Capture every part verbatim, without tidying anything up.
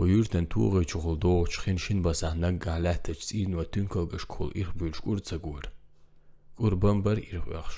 Юьртан тогӀи чухула догӀучу хин шина басахь наггахь лаьттачу цӀийно туьнкалгашкахула ирх буьйлуш кӀур ца гора. КӀур бан бара ирх оьхуш,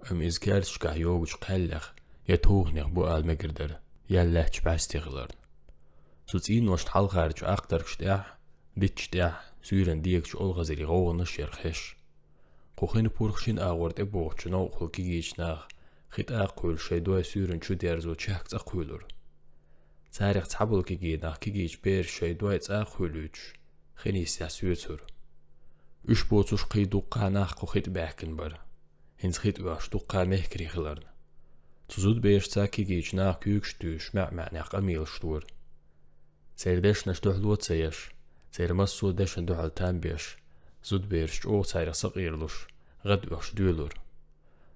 амма иза керташкахь йогучу кхаьллех я тоханех бу ала мегар дара, ял лаьттачу бӀаьсте хиларна. Цу цӀийношна хьалхарчу ахтаргаш тӀехь, дитташ тӀехь суьйранна дегачу олхазарийн гӀовгӀанаш яра хезаш. Кху хин пурх шина агӀор тӀебогӀучу новкъахула кегийчу наха хи тӀаккха кхуьйлуш шайн дой суьйранна чу дерзо чехка цӀа кхуьйлура. Царах цхьаболу кегий нах кегийчу бераш шайн дой цӀа а кхуьйлуьйтуш, хин йистехь соьцура. Уьш боцуш кхин дуккха а нах кху хи тӀе баьхкина бара, хӀинца хи тӀе оьхуш дуккха а мехкарий хиларна. Цу зудаберашца кегийчу наха куьйгаш туьйсуш маьӀ-маьӀнех къамелаш дора. Церан дешнаш дуьхьало ца еш, церан массо а дешна дуьхьал там беш, зудабераш чӀогӀа царах сакъералуш, гӀад оьхуш доьлура.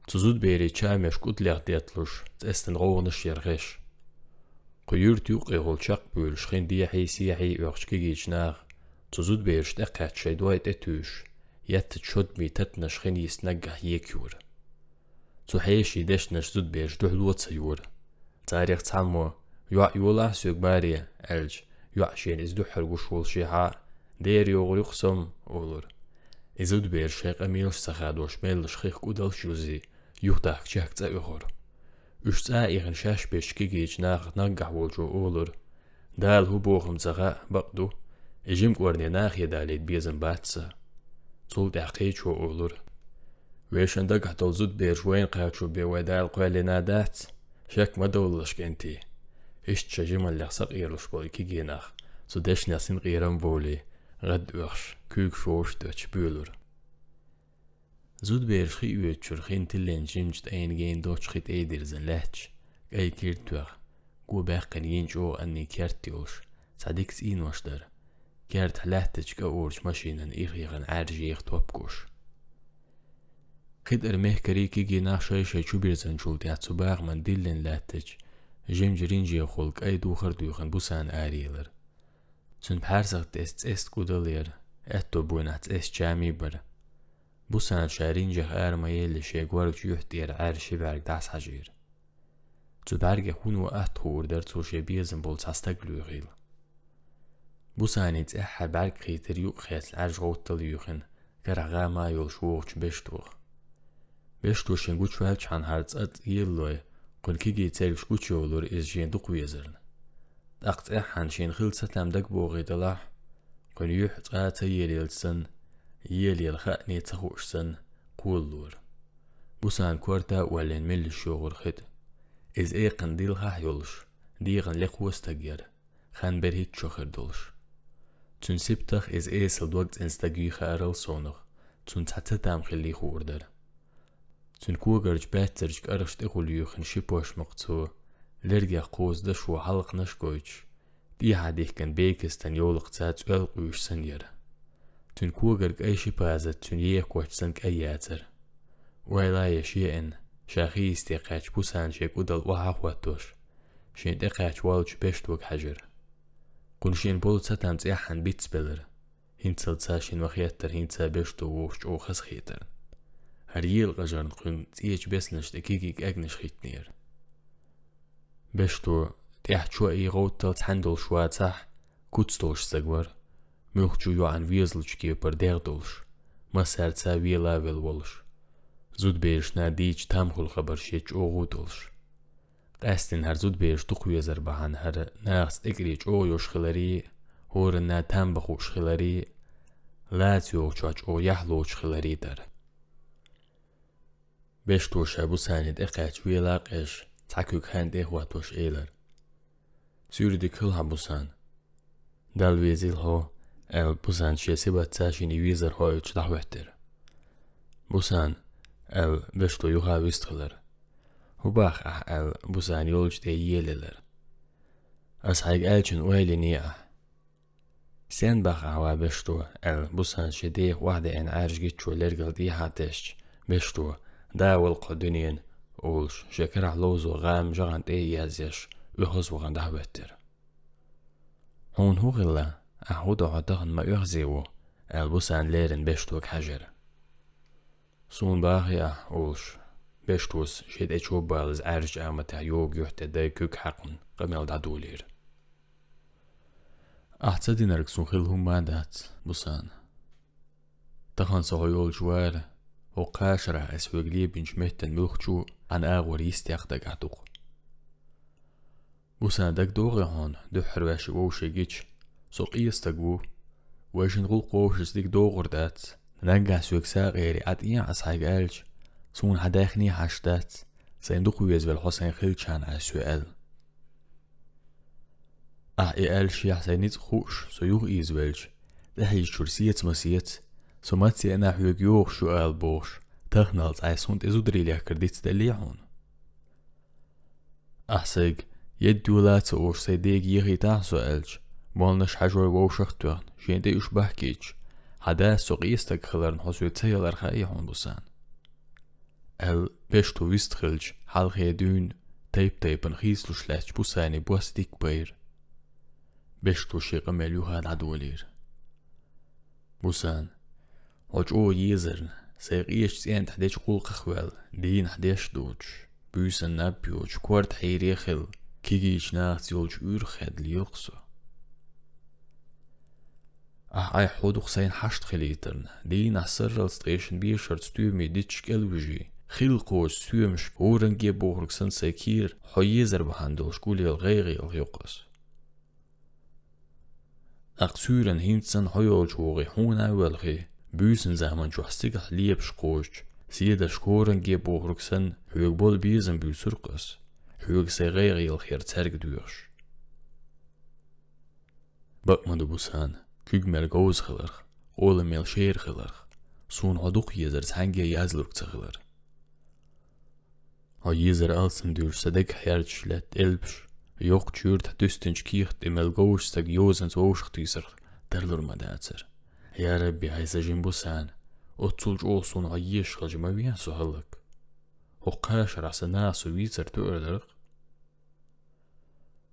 Цу зудаберийн чамеш кӀудалех детталуш, цӀестан гӀовгӀанаш яра хезаш. Кху юьрта юккъехула чекхбуьйлуш хин дехьий-сехьий оьхучу кегийчу наха, цу зудабераш тӀекхаьчча шайн дой тӀетуьйсуш, еттачу шодмийн татанаш хин йист наггахь екайора. Цу хьешийн дешнаш зудабераш дуьхьало ца йора. Царах цхьаммо: «ЙоӀ йолахь соьга маре», – аьлча, йоӀ шена иза дуьххьара гуш волушехьа: «Дера йогӀур ю-кх со-м», – олура. И зудабераш шайн къамелаш ца хадош меллаша хих кӀудалш юзий, юхадахка чехка цӀа оьхура. Уьш цӀа а ихна шаьш бечу кегийчу нахах наггахь волчо олура: «Дала хӀун боху-м ца хаьа, бакъ ду, и жима кӀорне нахе далийта безам бац сан». Цул тӀаьхьа кхечо олура: «Вешан дагахь долу зудабераш вайна кхачо бен вай Дала кхоьллина дац? Шек ма довлалаш, кӀентий». Иштта шайн жималлех сакъералуш болу и кегий нах, цу дешнех синкъерам а бовлий, гӀад оьхуш, куьйгаш вовшах а доьттуш, буьйлура. Зудабераш хи оьцучуьра хин тиллина жимачу тӀайна гена доцчу хи тӀе а дирзина лаьтташ, кӀайн кирд тоьхна, го баьккхина йина чӀогӀа аннийн керт йолуш, цхьа дика цӀийнош дара. Кертахь лаьттачу кӀаорачу машинан ирх яхана Ӏаьржа еха топ гуш. Кхин тӀера мехкарий, кегий нах шай-шай чубирзинчул тӀаьхьа цу бахаман диллина лаьттачу жимачу ринжехула кӀайн духар а дуьйхина Бусана араелира. Цуьнан пхьаьрсах тӀе цӀеста кӀудал яра, аьтто буйнахь цӀеста чамий бара. Бусана ша ринжех ара ма-елли шен горгачу юьхь тӀера Ӏаьржа ши бӀаьрг дӀасахьажийра. Цу бӀаьргех хӀуно атта хуур дара цо шен безам болу цхьа стаг лоьхийла. Бусанин цӀеххьара бӀаьрг хийтира юкъахецна Ӏаьржа гӀовттал юьйхина, карахь гӀама а йолуш вогӀучу Бештох. Бешто шен гучуваьллачхьана хӀара цӀа елалой, кхуьнан кегий цергаш гучуйовлура иза шена дукха везарна. ТӀаккха цӀеххьана шена хилла цатам дагабохий делахь, кхуьнан юьхь цкъа а ца елаелча санна, елаелла хаьа ца хууш санна, кхолалора. Бусана корта а оьллина меллаша йогӀура хи тӀе. Иза экханна дилхахь а йолуш, дегӀана лекхо а стаг яра, хан бер хӀитта шо хир долуш. Цуьнан сибтах иза эсала дог цӀена стаг юй хаарал совнах, цунна цхьа цатам хиллий хуур дара. Цуьнан когарчу баьццарчу кӀаргӀаш тӀехула юьйхина ши пошмакх цо, лергех кхуза дашо хьалакхнаш а гойтуш, тӀехьа дихкина бекастан йовлакхца цӀоьлла къуьйш санна яра. Цуьнан когара кӀайн ши пазат цуьнан еха коч санна кӀай яцара. Ойла а еш еана, ша хи йисте кхаьчча Бусана шен кӀудал охьа а хӀоттош, шена тӀекхаьчна волчу Бештога хьаьжира. Кхунна шена болу цатам цӀеххьана бицбелира. ХӀинцалц шена ма-хеттара хӀинца Бешто вовшах чӀогӀа хазахетарна. ХӀара ела къажарна кхуьнан цӀечу беснаш тӀе кегий кӀегнаш хӀиттинера. Бешто тӀехь чоий гӀовттал цхьаьна долуш вацахь, куц долуш стаг вара, муьлххачу йоӀана везалучу кепара дегӀ долуш, массаьрца вела а велла волуш, зудаберашна дийцича там хуьлу хабар шеца чӀогӀа а долуш. Къаьсттина хӀара зудабераш дукха везар бахьана хӀара нахаца тӀекӀаре чӀогӀа йолуш хиларий, хӀоранна там бан хууш хиларий, лаца йогӀучохь чӀогӀа яхь лоцуш хиларий дара. Бешто ша Бусанин тӀекхаьчча вела а къежаш, цхьа куьг хан тӀе а хӀоттош элира: «Суьйре дика хила хьан, Бусана». «Далла везийла хьо», – аьлла, Бусана шен сибатца шена и везар хьоуьйтуш дӀахӀоьттира. «Бусана», – аьлла, Бешто юха а вистхилира. «ХӀун боху ахь?» – аьлла, Бусана йолчу тӀе елаелира. «Ас хьайга аьллачунна ойла йиний ахь?» «Стен боху ахь, ва Бешто?» – аьлла, Бусана шен деха охьадеана Ӏаьржа гиччо лергал тӀехьа а тесча, Бешто: «Да вала кху дуьненан», – олуш, шен карахь ловзо гӀама жагӀана тӀе а язъеш, оьхуз вахана дӀахӀоьттира. «Хьуна хӀун хилла? Ахь хӀун до хьо тахана ма оьхзий ву?» – аьлла, Бусана леррина Бештога хьаьжира. «Суна бохий ахь?» – олуш, Бештос шен тӀе чуббалаза Ӏаьржачу аматехь йогу юьхь тӀе дай куьг хьаькхна, къамел дӀадолийра. Ахь ца динарг сун хила хӀумма дац, Бусан. Тахан со хьо йолчу вара, хӀокху кхаа шарахь ас хьоьга лебинчу меттан муьлххачу хьан агӀор йистех дагахь ду-кх. Бусан, дагадогӀий хьуна, дуьххьара ваьшшиъ вовшех гича, со къен стаг ву. Вайшинна гӀуллакх вовшашца дика догӀур дац. Наггахь соьга сагӀа эр, Ӏа тӀе а ас хьайга аьлча, суна хьан даьхни хьаш дац, сайн дукха везавелла хьо сайн хилчахьана ас соь аьлла. Ахь и аьллашехь сайн ницкъ хууш, со юха ийзавелча, тӀехьийзачуьра сеца ма сеца, со мацца а хьоьга йогӀуш ю ала бохуш, таханалц Ӏайса хӀунда тӀе зударий лехкар дицделлий хьуна? Ахь сайга, едда йола а ца олуш, сайн дега ехийтахьа со аьлча, молланаш хьажой вовшах а тоьхна, шен тӀе уьш бахкийтча, хьан дас со къен стаг хиларна хьо соьца ца ялар хаьий хьуна, Бусан? Аьлла, Бешто вистхилча, хьалхе дуьйна тайп-тайпана хийцалуш лаьттачу Бусане бос дика байра. Бешто шен къамел юха дӀадолийра. Бусан, хьо чӀогӀа езарна, сайн къечу цӀен тӀехь дечу гӀуллакхах ваьлла, дийнахь деш а доцуш, буьйсанна наб йоцуш, корта хьийре а хилла, кегийчу нахаца йолчу уьйрах хедда лела-кх со. Ахь айхьа хьо ду-кх сайна хьашт хилийтарна, дийнахь сарралц ткъе шина бешарца стоьмий диташ кӀелвижий, хилла кхочу стоьмашка хӀоранге а бохург санна сайн кийра хьо езар бахьана долуш гулъелла гӀайгӀа ялх йо-кх ас. ТӀаккха суьйранна хӀинца санна хьо йолчу вогӀий хьуна а воьлхий, буьйсанна заманчохь стигахь лепаш кхочуш, седарш хӀоранге а бохург санна, хьоьга болу безам буьйцур-кх ас, хьоьга сайн гӀайгӀа ялх яр цаьрга доьхуш. Бакъ ма ду, Бусан, куьг мел говза хиларх, къола мел шера хиларх, суна хьо дукха езар цхьаьнгге язлург ца хилар. Хьо езар алсам дуьйш сан дагахь хьерчаш лаьтта элпаш, йоккхачу юьртахь дуьстинчу кехат тӀе мел говзачу стаг йозанца вовшахтуьйсурх тарлур ма дацара. Я Рабби, хьай сан жима Бусан, оццул чӀогӀа суна хьо езаш хилча ма вехьа со хӀаллак. ХӀокху кхаа шарахь сан наха со вийцар тоьар дара-кх.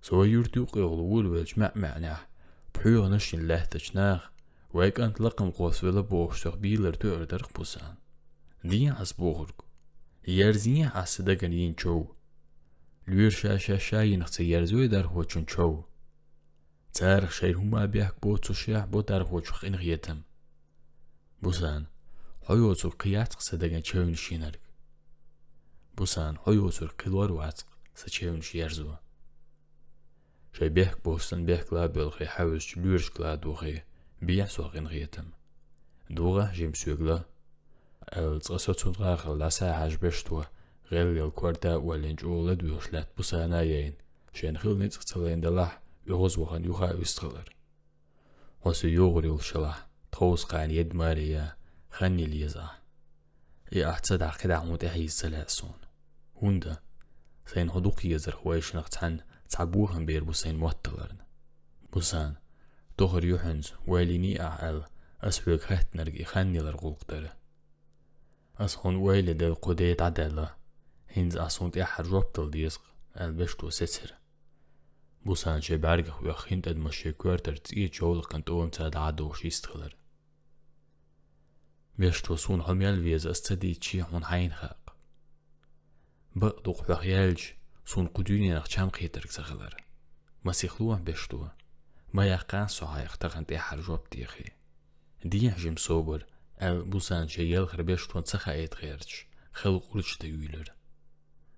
Со вай юьрта юккъехула волавелча маьӀ-маьӀнехь, пхьоьханаш йина лаьттачу наха, вай кӀант лакхам кхоссавелла бохуш, сох бийлар тоьар дара-кх, Бусан. Дехьа ас бохург. Ерзийхьа ас сан дагана йина чов. Лоьраша шаьш ша йинах ца ерзой дархочун чов. Царах шайна хӀумма а бехк боццушехь бо дархочух къинхетам. Бусан, хьо йоцург кхин яц-кх сан дагана чевнаш йинарг. Бусан, хьо йоцург кхин лор вац-кх сан чевнаш ерзо. Шайн бехк боццун бехк ла а боьлхий, хьаьвзачу лоьрашка ла а дохий, бехьа сох къинхетам. ДогӀахь жима соьга ла. Аьлла, цкъа соцун гӀахал дӀасахьаьжча Бешто, гӀеллел корта а оллина, чӀогӀа ладоьгӀуш лаьтта Бусана а яйна, шайна хилла ницкъ ца лайна делахь, оьгӀазвахана юха а вистхилар. Хьо со йогӀур йолуш ялахь, тховса кхана едда маре я, хан йила еза ахь. И ахь ца дахь, кхидӀа хьуна тӀехьийза ца лаьа суна. ХӀунда? Сайна хьо дукха езарх вайшинах цхьаьна цхьа бохам бер бу сайна мотталарна. Бусан, тохара юьхьанца, вай линий ахь аьлла, ас хьоьга хаьттинарг и хан йилар гӀуллакх дара. Ас хьуна ойла делла кху де дӀадаьлла. ХӀинца ахь суна тӀаьххьара жоп дала деза-кх, аьлла, Бешто сецира. Бусан шайн бӀаьргах оьху хин тӀадамаш шен коьртара цӀечу йовлакхан тӀомца дӀа а дохуш йистхилар. Бешто, суна хьо мел веза ас ца дийцча а хьуна хьайна хаьа-кх. Бакъ ду-кх, хьох яьлча, суна кху дуьненах чам кхетарг ца хилар. Масех лохьа, Бешто. Ма яккхана со хьайх тахана тӀаьххьара жоп дехий. Дехьа жима собар, аьлла, Бусан шен елхар Бештона ца хаийта гӀерташ, хала къурча тӀе уьйлира.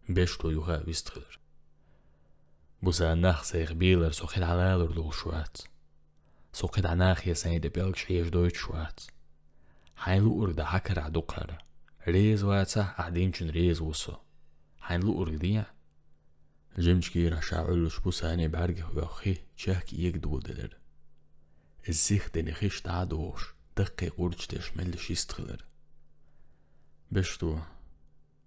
Бешто юха а вистхилира. Бусан, нах сайх белар со кхидӀа лалур долуш вац. Со кхидӀа нахе сайн тӀе пӀелгаш хьежа дойтуш вац. Хьайн луург дан хьан карахь ду-кх хӀара. Реза вацахь, ахь динчун реза ву со. Хьайн луург дехьа. Жимачу кийрахь ша Ӏуьллуш Бусане бӀаьргех оьху хи чехка эга доладелира. Иза сихдина хиш дӀа а дохуш, даккхий къурчаш деш меллаш йистхилира. Бешто,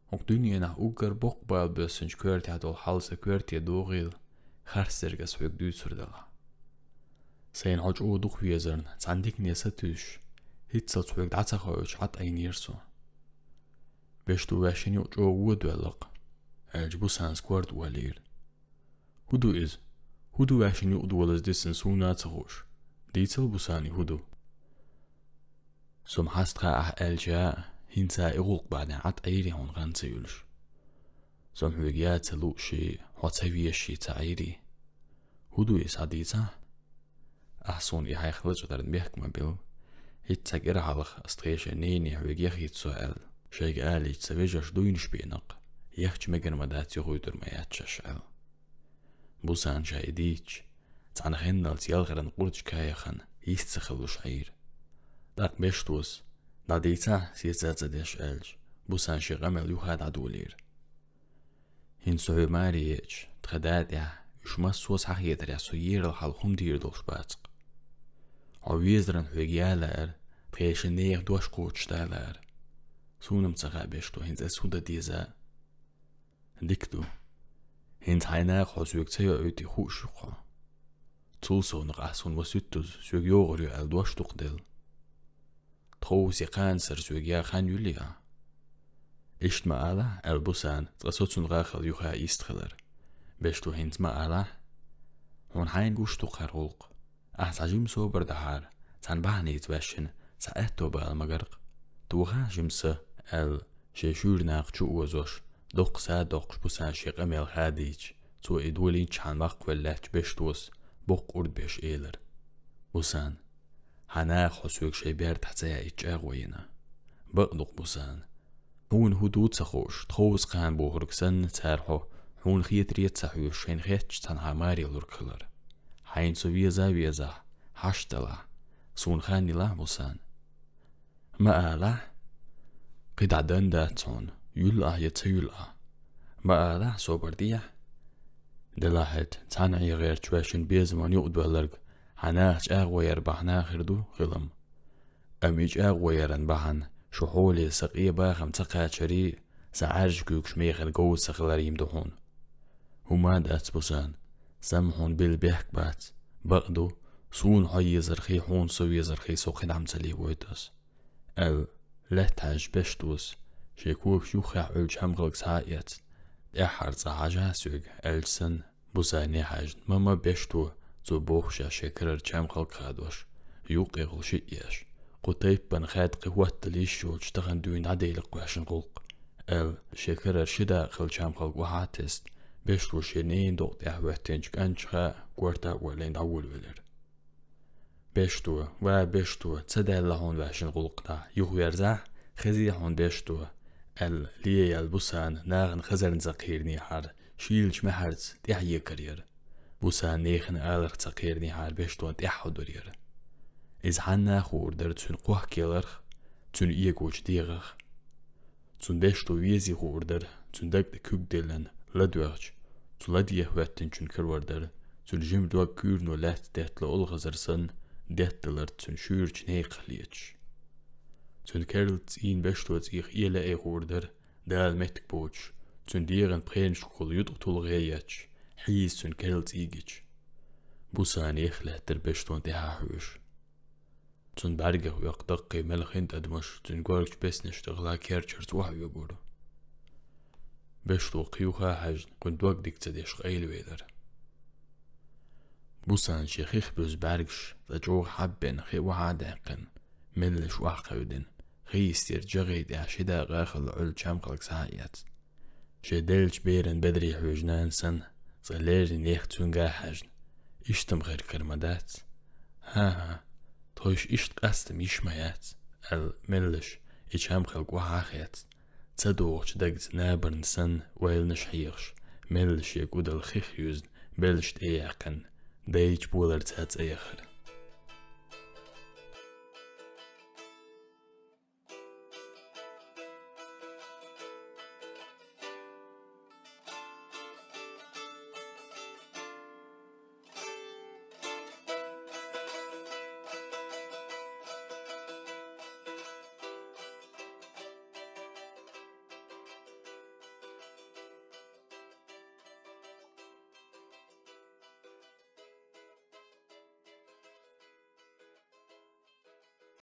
хӀокху дуьненахь уггар боккха бала боьссинчу коьртехь долу хьал сан коьрте догӀийла, харцдерг ас хьоьга дуьйцур делахь. Сайна хьо чӀогӀа дукха везарна, цхьана дикане сатуьйсуш, хӀинццалц хьоьга дӀа ца хоуьйтуш, Ӏад Ӏийнера со. Бешто, ваьшшинна юкъа чӀогӀа вон доьлла-кх, аьлча, Бусанас корта олийра. ХӀун ду иза? ХӀун ду ваьшшинна юкъа долаза дисина, суна а ца хууш? Дийцал, Бусане, хӀун ду? Со ма хьаста хаьа ахь аьлча а, хӀинца а и гӀуллакх бахьанехь Ӏад Ӏийрий хьуна гӀан ца юьллуш? Со хьоьга яа ца лууший, хьо ца везаший ца Ӏийрий? ХӀун ду иза, схьадийцахь? Ахь суна и хьайх лачкъадарна мехка ма билла. ХӀинца цхьа кӀира хьалха ас тхешан нейне хьоьга яхийта со аьлла, шайга алийча сан вежарша дуйнаш беанакъ, яхча мегар ма дац, юхуьйтур ма яц шаьш аьлла. Бусана ша и дийцча, цхьана хенналц ялхаран къурдаш каяхана йист ца хилуш Ӏийра. ТӀаккха Бештос, дӀадийцахьа, сеца ца деш аьлча, Бусана шен къамел юха дӀадолийра. ХӀинца со хьоьга маре еача, тхан да тӀехь, уьш массо а схьахетарехь со ерал хьал хӀума дийр долуш бацакъ. Хьо везаран хьоьга ялаара, тхешан нехан дош кхочуш далаара. Суна-м ца хаьа, Бешто, хӀинца ас хӀун дан деза. Дика ду. ХӀинца хьайн наха хьо соьга ца йоуьйту хууш ю-кх хьо. Цул совнах ахь суна ма суьттуза соьга йогӀур ю аьлла дош ду-кх делла. Тховса я кхана сара соьга я хан юьллий ахь? Иштта ма алахь, аьлла Бусана, цкъа со цуьнан гӀахал юха йист хилар. Бешто, хӀинца ма алахь. Хьуна хьайна гуш ду-кх хӀара гӀуллакх. Ахь цхьа жима собар дахьара, цхьана бахьаница ваьшшина, цхьа аьтто бала магаркъ. Тохахь жима са, аьлла, шен шуьйра накха чу озош, доккха са а доккхуш Бусана шен къамел хадийча, цо и долийначхьана ваккхавелла лаьттачу Бештос, боккха урд беш элира: Бусана, хьан наха хьо соьга шайн бертахь ца яийта чӀагӀо йина. Бакъ ду-кх, Бусана. Хьуна хӀун ду ца хууш, тховса кхана бохург санна, цара хьо, хьуна хетаре а ца хьоьжуш, шайна хетачу цхьанхьа маре лург хилар. Хьайна со веза а везахь, хьашт далахь, суна хан йилахь, Бусана. Ма алахь. КхидӀа дан дац хьуна, юьллу ахь я ца юьллу ахь. Ма алахь, собар дехьа. Делахь хӀета, цхьана Ӏен гӀерташ ваьшшина безаман юкъадоьлларг хьан наха чӀагӀо яр бахьана хир ду хилам. Амма и чӀагӀо яран бахьана шу хьоле сан къен бахам ца кхачарий, сан Ӏаьржа куьйгаш механа говза ца хиларий-м ду хьуна. ХӀума а дац, Бусана, сан-м хьуна билла бехк бац. Бакъ ду, суна хьо езархий, хьуна со везархий, со кхидӀа-м ца лелавойту ас, аьлла, лаьтта хьаьжча Бештос, шен когаш юххехь Ӏуьллучу чамхалга схьа а эцна, тӀаьххьара цкъа хьажахьа соьга, аьлча санна, Бусане хьаьжна, ма-ма Бешто, цо бохуш шен карара чамхалг хадош, юккъехула шиъ еш, кху тайпана хаьдда кхин хӀоттал йиш йолчу тахана дуьйна дӀаделла кхоьшна гӀуллакх, аьлла, шен карара ши дакъа хилла чамхалг охьа а тесна, Бешто шен ненан докъа тӀехь хӀоьттинчу кӀанчаха корта а оллина дӀаволавелира. Бешто, ва Бешто, ца даьлла хьуна ваьшшина гӀуллакх дӀа, юхаверзахь, хезий хьуна Бешто, аьлла, ле яьлла Бусана нахана хазарна ца кхийринехьара, шийлачу маьхьарца тӀаьхьа екар яра. Бусана нехана аларх ца кхийринехьара Бештона тӀаьхьа хьудур яра. Иза хьанна а хуур дара цуьнан кхохкеларх, цуьнан эгочу дегӀах. Цунна Бешто везий хуур дара, цуьнан даг тӀе куьг диллина, ладоьгӀча, цу ладегӀа хӀоьттинчун карор дара, цуьнан жима дог куьйрано лаьтта детталу олхазар санна, детталарца цуьнан шуьйрачу некхах леташ. Цуьнан керлаца цӀийна Бешто цӀийх эла а хуур дара, Дала меттиг боцуш, цуьнан дегӀан пхенашкахула юткъа тулгӀе етташ, хьийза цуьнан керла цӀий гича. Бусана еха лаьттара Бештона тӀаьхьа хьоьжуш. Цуьнан бӀаьргех оьккху даккхий мел хин тӀадамаш, цуьнан горгачу беснаш тӀехула керчарца охьаоьгура. Бешто кхин юха а хьаьжна, кхуьнан дог дика ца деш къайлавелира. Бусана шен хих буьзу бӀаьргаш цкъа чӀогӀа хьаббина, хи охьа а даьккхина, меллаша охьакхевдина, хи йистера жагӀий тӀехь ши дакъа хилла Ӏуьллу чамхалг схьа а эцна. Шен деллачу беран бедаре хьоьжу нана санна, цкъа леррина еха цуьнга а хьаьжна, иштта-м хир кара ма дац. ХӀан-хӀа, тхойша иштта къастам йиш ма яц, аьлла, меллаша и чамхалг охьа а хецна, ца догӀучу дагца набарна санна ойланаш хьехаш, меллаша шен кӀудал хих юьзна, белшаш тӀе а яьккхина, дайчу боларца цӀа яхара.